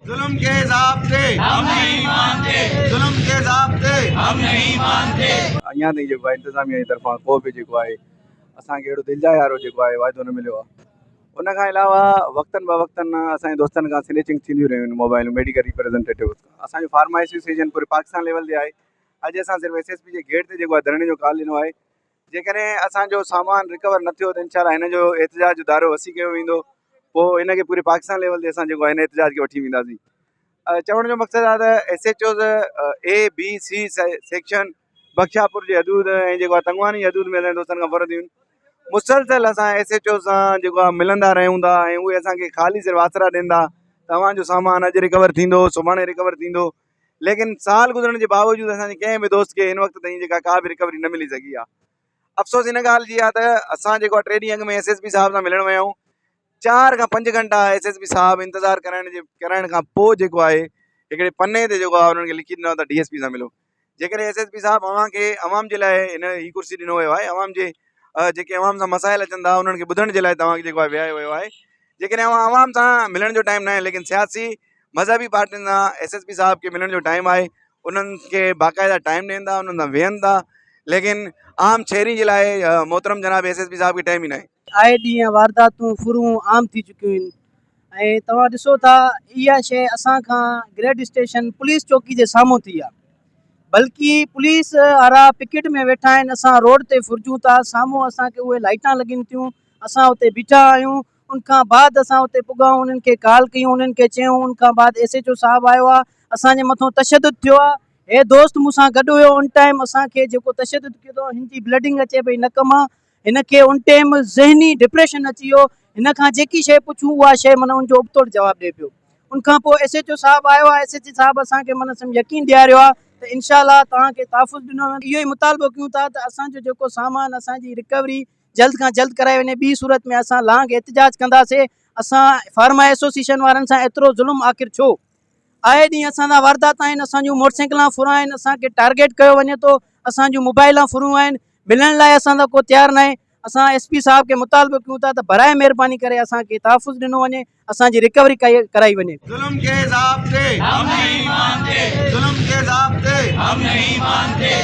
ظلم ڪي ضابطي هم نهين مانتي، ظلم ڪي ضابطي هم نهين مانتي. اڃا تائين جيڪو آهي انتظاميا جي طرفان ڪو به جيڪو آهي اسان کي اهڙو دلجاء وارو جيڪو آهي واعدو نه مليو آهي ان کان علاوه وقتن به وقتن اسان جي دوستن کان سنيچنگ ٿينديون رهيون آهن موبائلون ميڊيڪل ريپريزنٽيٽو کان اسان جو فارما ايسوسيئيشن پوري پاڪستان ليول تي آهي اڄ اسان صرف ايس ايس پي جي گيٽ تي جيڪو آهي ڌرڻي جو ڪال ڏنو آهي جيڪڏهن اسان جو سامان رڪور نه ٿيو ته انشاء الله هن جو احتجاج جو دائرو وسيع ڪيو ويندو پوء هن کي پوري پاڪستان ليول تي اسان جيڪو آهي هن احتجاج کي وٺي وينداسين چوڻ جو مقصد آهي ته S H Os A B C section Bakhshapur جي حدود ۽ جيڪو آهي تنگواني جي حدود ۾ اسان جي دوستن کان ڦر ٿيون مسلسل اسان ايس ايچ او سان جيڪو آهي ملندا رهيون ٿا ۽ اهي اسان کي خالي صرف آسرا ڏين ٿا توهان جو سامان اڄ رڪور ٿيندو سڀاڻي رڪور ٿيندو ليڪن سال گذرڻ جي باوجود اسان جي ڪنهن به دوست کي هن وقت تائين جيڪا ڪا به رڪوري نه ملي سگهي آهي افسوس ان ڳالهه جي آهي ته اسان جيڪو ٽي ڏينهن اڳ ۾ ايس ايس پي صاحب سان ملڻ ويا آهيون چار کان پنج گهنٽا ايس ايس پي صاحب انتظار ڪرائڻ جي ڪرائڻ کان پوء جيڪو آهي هڪڙي پني تي جيڪو آهي انهن کي لکي ڏنو ته ڊي ايس پي سان ملو جيڪڏهن ايس ايس پي صاحب اوهان کي عوام جي لاء هن هي ڪرسي ڏنو ويو آهي عوام جي جيڪي عوام سان مسائل اچن ٿا انهن کي ٻڌڻ جي لاء توهان کي جيڪو آهي ويهايو ويو آهي جيڪڏهن اوهان عوام سان ملڻ جو ٽائيم ناهي ليڪن سياسي مذهبي پارٽين سان ايس ايس پي صاحب کي ملڻ جو ٽائيم آهي انهن کي باقاعده ٽائيم ڏين ٿا انهن سان ويهن ٿا ليڪن عام شهرين جي لاء محترم جناب ايس ايس پي صاحب کي ٽائيم ئي ناهي. آئي ڏينهن وارداتون ڦرون عام ٿي چڪيون آهن ۽ توهان ڏسو ٿا اها شيء اسان کان گريڊ اسٽيشن پوليس چوڪي جي سامهون ٿي آهي بلڪه پوليس وارا پڪيٽ ۾ ويٺا آهن اسان روڊ تي ڦرجون ٿا سامهون اسان کي اهي لائٽان لڳن ٿيون اسان اتي بيٺا آهيون ان کان بعد اسان اتي پڳا آهيون انهن کي ڪال ڪيون انهن کي چيون ان کان بعد ايس ايچ او صاحب آيو آهي اسان جي مٿو تشدد ٿيو آهي هي دوست مون سان گڏ هيو ان ٽائيم اسان کي جيڪو تشدد ڪيو اٿو هن جي بلڊنگ اچي پئي نڪ مان هن کي ان ٽيم ذهني ڊپريشن اچي ويو هن کان جيڪي شيء پڇون اها شيء معنيٰ ان جو ابتڙ جواب ڏئي پيو ان کان پوء ايس ايچ او صاحب آيو آهي ايس ايچ او صاحب اسان کي معنيٰ سم يقين ڏياريو آهي ته انشاء الله توهان کي تحفظ ڏنو ويندو اهو ئي مطالبو ڪيون ٿا ته اسان جو جيڪو سامان اسان جي رڪوري جلد کان جلد ڪرائي وڃي ٻي صورت ۾ اسان لانگ احتجاج ڪنداسي اسان فارما ايسوسيئيشن وارن سان ايترو ظلم آخر ڇو آئي ڏينهن اسان سان واردات آهن اسان جون موٽر سائيڪلان ڦرون آهن اسان کي ٽارگيٽ ڪيو وڃي ٿو اسان جون موبائلان ڦرون آهن ملڻ لاء اسان سان ڪو تيار ناهي اسان ايس پي صاحب کي مطالبو ڪيون ٿا ته براء مهرباني ڪري اسان کي تحفظ ڏنو وڃي اسان جي رڪوري ڪرائي وڃي. ظلم ڪي ضابطي هم نهين مانتي ظلم ڪي ضابطي هم نهين مانتي.